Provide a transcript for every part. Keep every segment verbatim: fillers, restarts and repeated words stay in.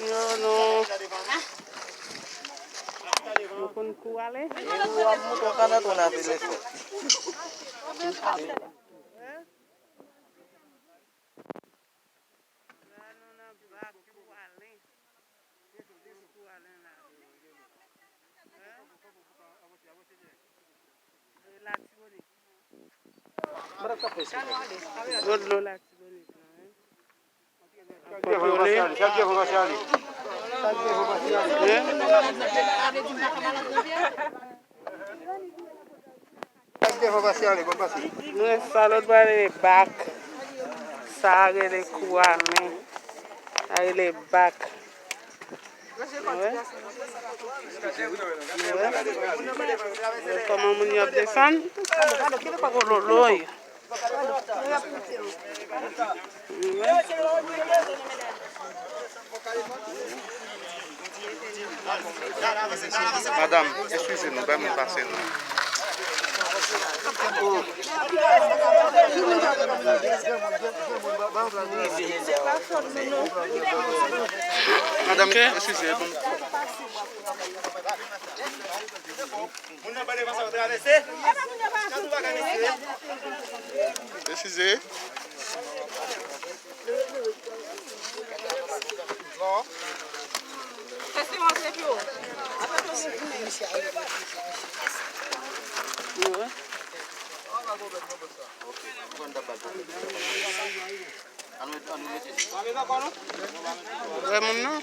Yo, nou, nou konn kou ale? Yo, w ap monte yon kanatò nan vilaj. La, nou nan bak kou ale. Kou ale la. Latibonit. Gwo dlo Latibonit la, wi. Ap kontwole. Nou wè sa lòt bò a rele bak. Sa a rele kou a men. Sa a rele bak. Nou wè? Nou wè? Nou wè kòman moun yo ap desann? Loloy. Nou wè? Madanm, eskize nou, bay moun pase non. Madanm, eskize, bon. Moun nan pale konsa, yo travèse. Eskize. Wè moun nan?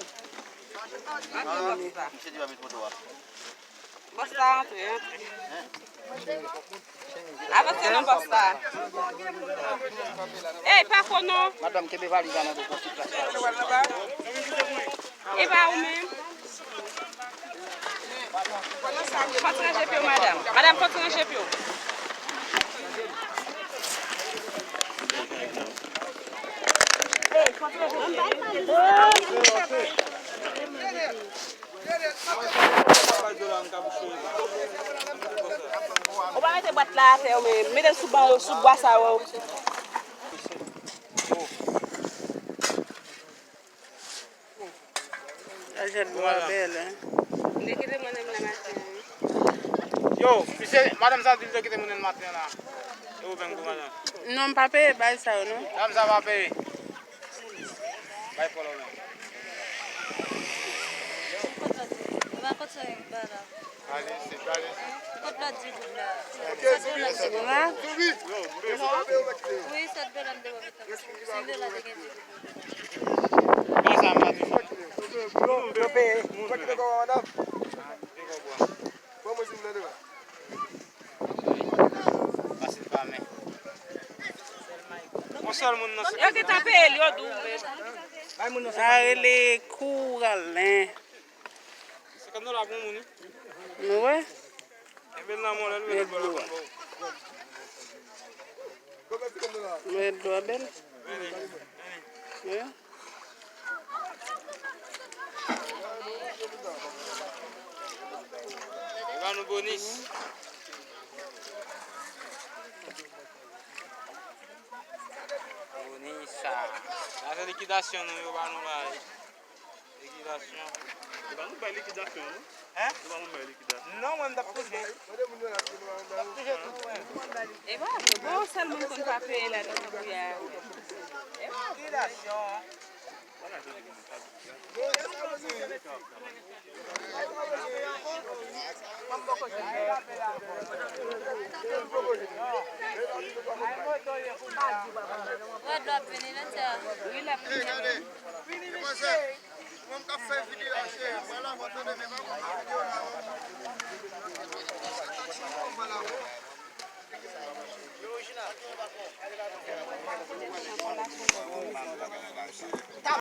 Bòs la antre, antre. Avanse non bòs la. Ey, pa fò non. Madanm, kenbe valiz la nan do pòs la. E pa ou menm. Fò ti ranje pye w, madanm. Madanm, fò ti ranje pye w. Ou pa mete bwat la atè, men mete l sou ban yo, sou bwa sa yo. Ajèt bwa bèl, hein. Li kite mwen menm nan maten an, wi. Yo, misye, madanm sa di l te kite moun nan maten an la. E ou menm kou madanm? Non, m pa peye bagay sa yo, non. Madanm sa pa peye. Bay fò lò menm. Ou pa konn sa yo ba la. Ale isit, ale isit. Kot lòt di goud la? Wi, sèt dola m te wè. Senk dola te gen di goud. Bon, sa m pa di. Yo peye. Ou pa kite kò w, madanm. Bon, mwen di m nan devan. Pase pa men. Yon sèl moun nan. Yo gentan peye l, yo di w. Sa rele kouralan. Senkant dola pou moun, wi. Nou wè? Enben nan mwen, lè nou mete dlo la pou nou. Nou wè dlo a bèl? Wi. Li ba nou bonis. Bonis sa. Sa se likidasyon nou, yo ba nou la. Likidasyon. Se pa nou bay likidasyon, non? Hein? Se pa nou bay likidasyon. Non, mwen, m t ap toujou. M t ap toujou tou, wi. E pa vre, bon, sèl moun konn pa peye ladan tankou ya. Likidasyon. Wè, dlo ap vini, lè sa. Wi, l ap vini. Mwen k ap fè videyo a, cheri. Mwen la, mwen tande, men pa konn videyo la, non. Sa taksi m pran, mwen la, non.